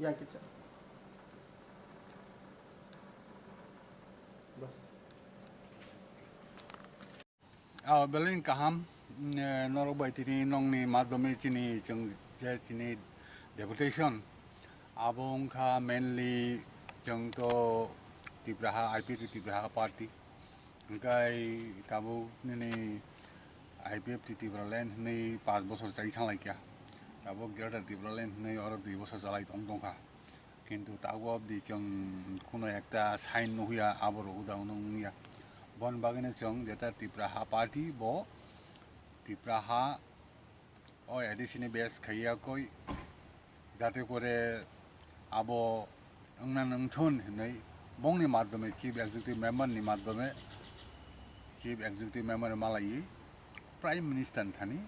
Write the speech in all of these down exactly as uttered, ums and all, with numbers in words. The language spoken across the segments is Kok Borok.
Yang kisa. Bas. Ah, belai kaham, mm, eh, norok bai tini nongni madhyome chini chwng je chini deputation, abo wngkha mainly chwng to Tipraha, I P F T Tipraha party. Hingkai tabuk nini I P F T Tipraland hinwi pash bochor chai thanglaikha. Tabuk Greater Tipraland hinwi oro dui bochor chalai tong tongkha. Kintu tabuk obdi chwng kuno ekta sign nuhya, aborok uda wngya. Boni bagwino chwng jeta Tipraha party bo Tipraha o A D C ni base khaiya koi, jate kore abo wngna nangthun hinwi bongni madhyome, Chief Executive Member ni madhyome, Chief Executive Member malaiwi Prime Minister ni thani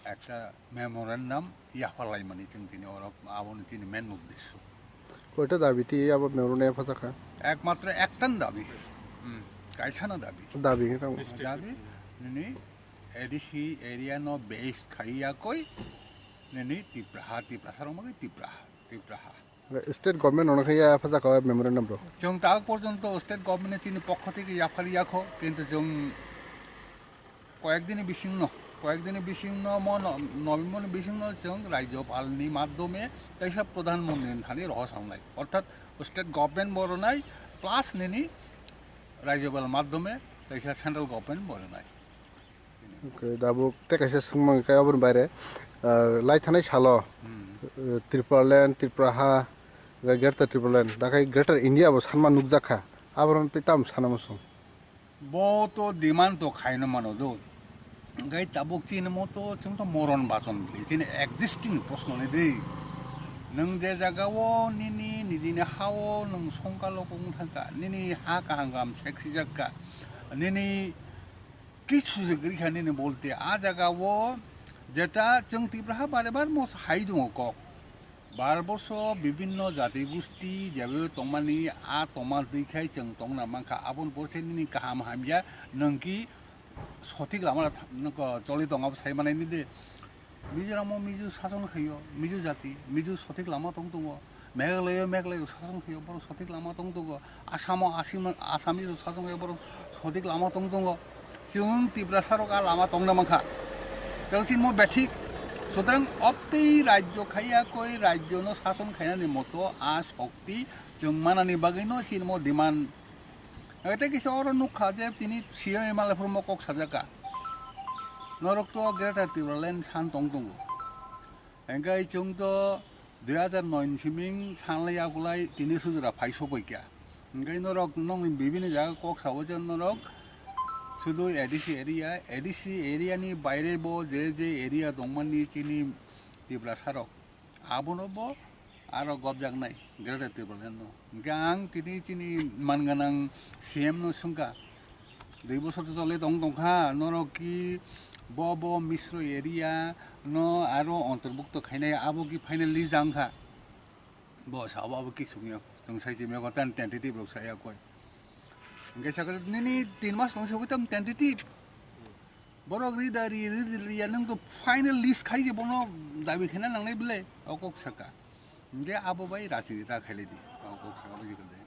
ekta memorandum yapharlaimani chwng tini oro, aboni chini main uddesyo. Koita dabi ti abo memorandum yapharjakha? Ekmatro ektan dabi. Hmm, kaisano dabi. Dabi wngkha tamo? Dabi nini A D C area no base khaiya koi nini Tipraha, Tiprasa rok magi Tipraha, Tipraha. State government ono khe yapharjakha memorandum rok? Chwng tak porjonto state government ni chini pokho theke yaphariyakho, kintu chwng koyek dini bisingno, koyek dini bisingno mo no-, November ni bisingno chwng Rajyopal ni madhyome kaisa Pradhan Mantri ni thani rohor salnai. Orthat state government bo rwnai plus nini Rajyopal madhyome kaisa central government bo rwnai. Okay, dabuk tei kaisa swngmung khe aboni baire, ah, lai thanai salo, hmm, eh, Tipraland, Tipraha, Greater Tipraland, dakhai Greater India bo sanma nukjakha. Aborok tei tamo sana muchung? Bo to demand to khaino mano do. Hingke tabuk chini moto chwng to moron bachon bili. Chini existing proshno ni di. Nwng je jaga o nini, nijini ha o nwng songkalo kung thangka, nini ha kaham kaham sek sijak ka, nini kichu se gri kha nini bolte a jaga o jeta chwng Tipraha bare bar mo hai dungo kok. Bharatborso bibhinno jati gusti jebabe tongmani, a tongma twi khai chwng tongna mankha, aboni borse nini kaham hamya nwng ki sothik lama tha-, nwng ko choli tong abo sai manai ni de. Mizoram o Mizo sason khaio, Mizo jati, Mizo sothik lama tong tongo, Meghalaya o Meghalaya sason khaio, borok sothik lama tong tongo, Asamo Asim-, Assamese rok sason khe borok sothik lama tong tongo. Chwng Tiprasa rok a lama tongna mankha. Chwng chini mo bethik. Sutrang obtwi rajyo khaiya koi rajyo no sason khainani moto a shokti chwng manani bagwi no chini mo demand. Ete kisa oro nukha je tini C M M Malaipur mo kok sajaka. Norok to Greater Tipraland san tong tongo. Hingke chwng to dui hazar noi ni siming sanlai yakulai tini sujura phai sopoi kha. Hingke norok nongni bibini jaga kok sao je norok sudu A D C area, A D C area ni baire bo je je area tongmani chini Tiprasa rok abono bo aro gobjaknai Greater Tipraland no. Hingke ang tini chini manganang C M no swngkha. Dui bosor to chole tong tongkha, norok ki bo bo Misro area no aro ontorbukto khainai, abo ki final list da wngkha. Bo sao abo ki sungyo, chwng sai chimya ko tan tentative rok saya koi. Hingke sakha nini tin mas tong sogwi tam tentative. Borok rida ri, rida ri ya, nwng to final list khai je bono dabi khaina nangnai bile, o kok saka. Hingke abo bai rajniti ta khailai di, o kok saka bai jikon de.